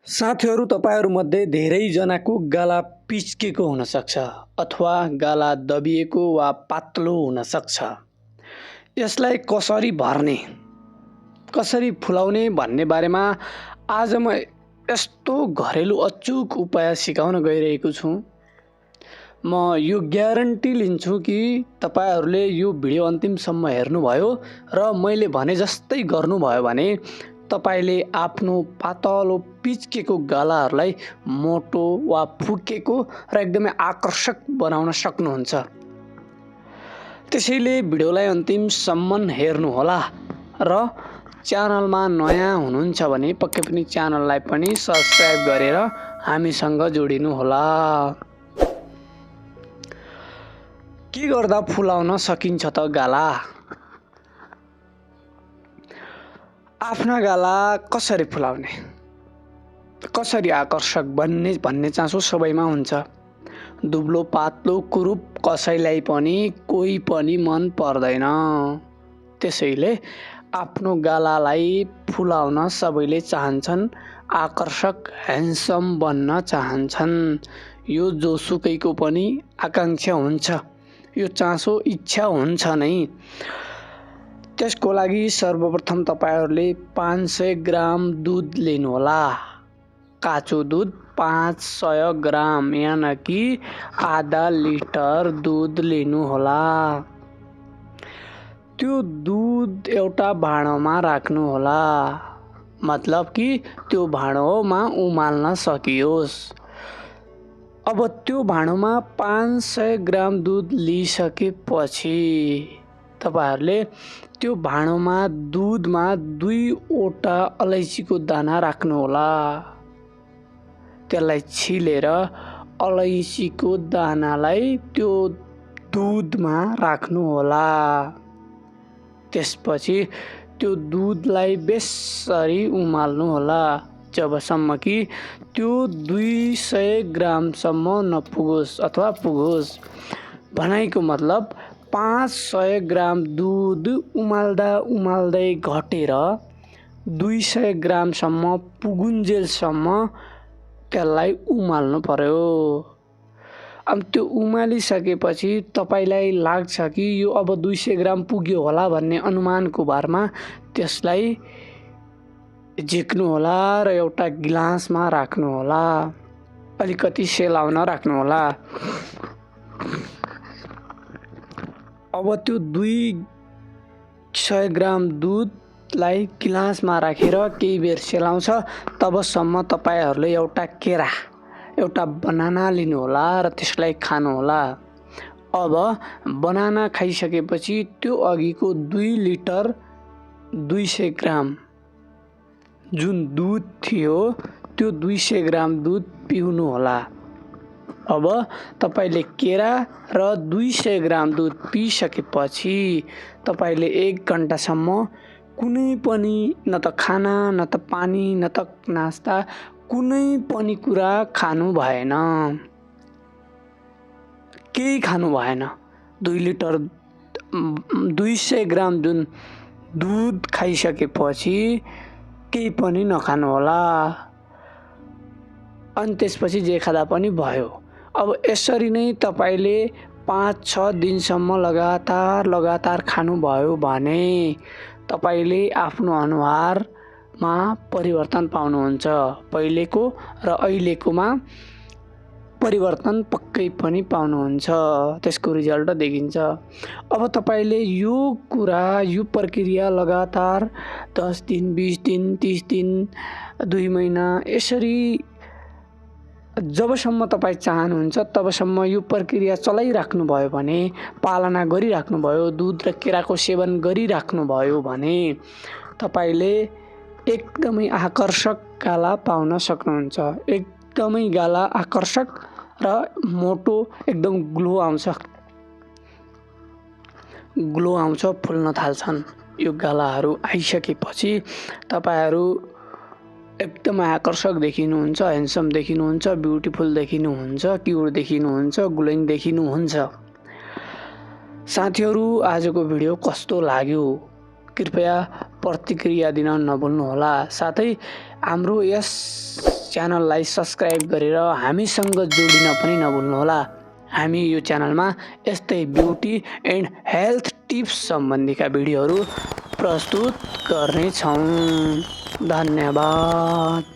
साथीहरू तपाईहरूमध्ये धेरैजनाको गाला पिच्केको हुन सक्छ अथवा गाला दबिएको वा पातलो हुन सक्छ। यसलाई कसरी भर्ने, कसरी फुलाउने भन्ने बारेमा आज म यस्तो घरेलु अचूक उपाय सिकाउन गइरहेको छु। म यो ग्यारेन्टी लिन्छु कि तपाईहरूले यो भिडियो अन्तिमसम्म हेर्नुभयो र मैले भने जस्तै गर्नुभयो भने तपाईले आफ्नो पातलो पिच्केको गालाहरूलाई मोटो वा फुकेको र एकदमै आकर्षक बनाउन सक्नुहुन्छ। त्यसैले भिडियोलाई अन्तिमसम्म हेर्नुहोला र च्यानलमा नयाँ हुनुहुन्छ भने पक्कै पनि च्यानललाई पनि सब्स्क्राइब गरेर हामीसँग जोडिनुहोला। के गर्दा फुलाउन सकिन्छ त गाला? आफ्ना गाला कसरी फुलाउने, कसरी आकर्षक बन्ने भन्ने चासो सबैमा हुन्छ। दुब्लो पातलो कुरूप कसैलाई पनि कोही पनि मन पर्दैन। त्यसैले आफ्नो गालालाई फुलाउन सबैले चाहन्छन्, आकर्षक ह्यान्डसम बन्न चाहन्छन्। यो जोसुकैको पनि आकांक्षा हुन्छ, यो चासो इच्छा हुन्छ नै। त्यसको लागि सर्वप्रथम तपाईहरूले 500 ग्राम दुध लिनुहोला। काँचो दुध 500 ग्राम यानि कि आधा लिटर दुध लिनुहोला। त्यो दुध एउटा भाँडोमा राख्नुहोला, मतलब कि त्यो भाँडोमा उमाल्न सकियोस्। अब त्यो भाँडोमा 500 ग्राम दुध लिइसकेपछि तपाईहरूले त्यो भाँडोमा दुधमा 2वटा अलैँचीको दाना राख्नुहोला। त्यसलाई छिलेर अलैँचीको दानालाई त्यो दुधमा राख्नुहोला। त्यसपछि त्यो दुधलाई बेसरी उमाल्नुहोला जबसम्म कि त्यो 200 ग्रामसम्म नपुगोस् अथवा पुगोस्। भनाइको मतलब 500 ग्राम दुध उमाल्दा उमाल्दै घटेर 200 ग्रामसम्म पुगुन्जेलसम्म त्यसलाई उमाल्नु पर्यो। अब त्यो उमालिसकेपछि तपाईलाई लाग्छ कि यो अब 200 ग्राम पुग्यो होला भन्ने अनुमानको भरमा त्यसलाई झिक्नुहोला र एउटा गिलासमा राख्नुहोला। अलिकति सेलाउन राख्नुहोला। अब त्यो 200 ग्राम दुधलाई गिलासमा राखेर केही बेर सेलाउँछ तबसम्म तपाईहरूले एउटा केरा, एउटा बनाना लिनुहोला र त्यसलाई खानुहोला। अब बनाना खाइसकेपछि त्यो अघिको 2 लिटर 200 ग्राम जुन दुध थियो त्यो 200 ग्राम दुध पिउनुहोला। अब तपाईले केरा र 200 ग्राम दुध पिइसकेपछि तपाईले 1 घण्टासम्म कुनै पनि न त खाना न त पानी न त नास्ता कुनै पनि कुरा खानु भएन, केही खानु भएन। 2 लिटर 200 ग्राम जुन दुध खाइसकेपछि केही पनि नखानु होला। अनि त्यसपछि जे खाँदा पनि भयो। अब यसरी नै तपाईले 5-6 दिनसम्म लगातार खानुभयो भने तपाईले आफ्नो अनुहारमा परिवर्तन पाउनुहुन्छ। पहिलेको र अहिलेकोमा परिवर्तन पक्कै पनि पाउनुहुन्छ, त्यसको रिजल्ट देखिन्छ। अब तपाईले यो प्रक्रिया लगातार 10 दिन 20 दिन 30 दिन 2 महिना यसरी जबसम्म तपाईँ चाहनुहुन्छ तबसम्म यो प्रक्रिया चलाइराख्नुभयो भने, पालना गरिराख्नुभयो, दुध र केराको सेवन गरिराख्नुभयो भने तपाईले एकदमै आकर्षक गाला पाउन सक्नुहुन्छ। एकदमै गाला आकर्षक र मोटो एकदम ग्लो आउँछ, फुल्न थाल्छन्। यो गालाहरू आइसकेपछि तपाईहरू एकदमै आकर्षक देखिनुहुन्छ, ह्यान्डसम देखिनुहुन्छ, ब्युटिफुल देखिनुहुन्छ, क्युट देखिनुहुन्छ, ग्लोइङ देखिनुहुन्छ। साथीहरू आजको भिडियो कस्तो लाग्यो कृपया प्रतिक्रिया दिन नभुल्नुहोला। साथै हाम्रो यस च्यानललाई सब्स्क्राइब गरेर हामीसँग जोडिन पनि नभुल्नुहोला। हामी यो च्यानलमा यस्तै ब्युटी एन्ड हेल्थ टिप्स सम्बन्धीका भिडियोहरू प्रस्तुत गर्नेछौँ। धन्यवाद।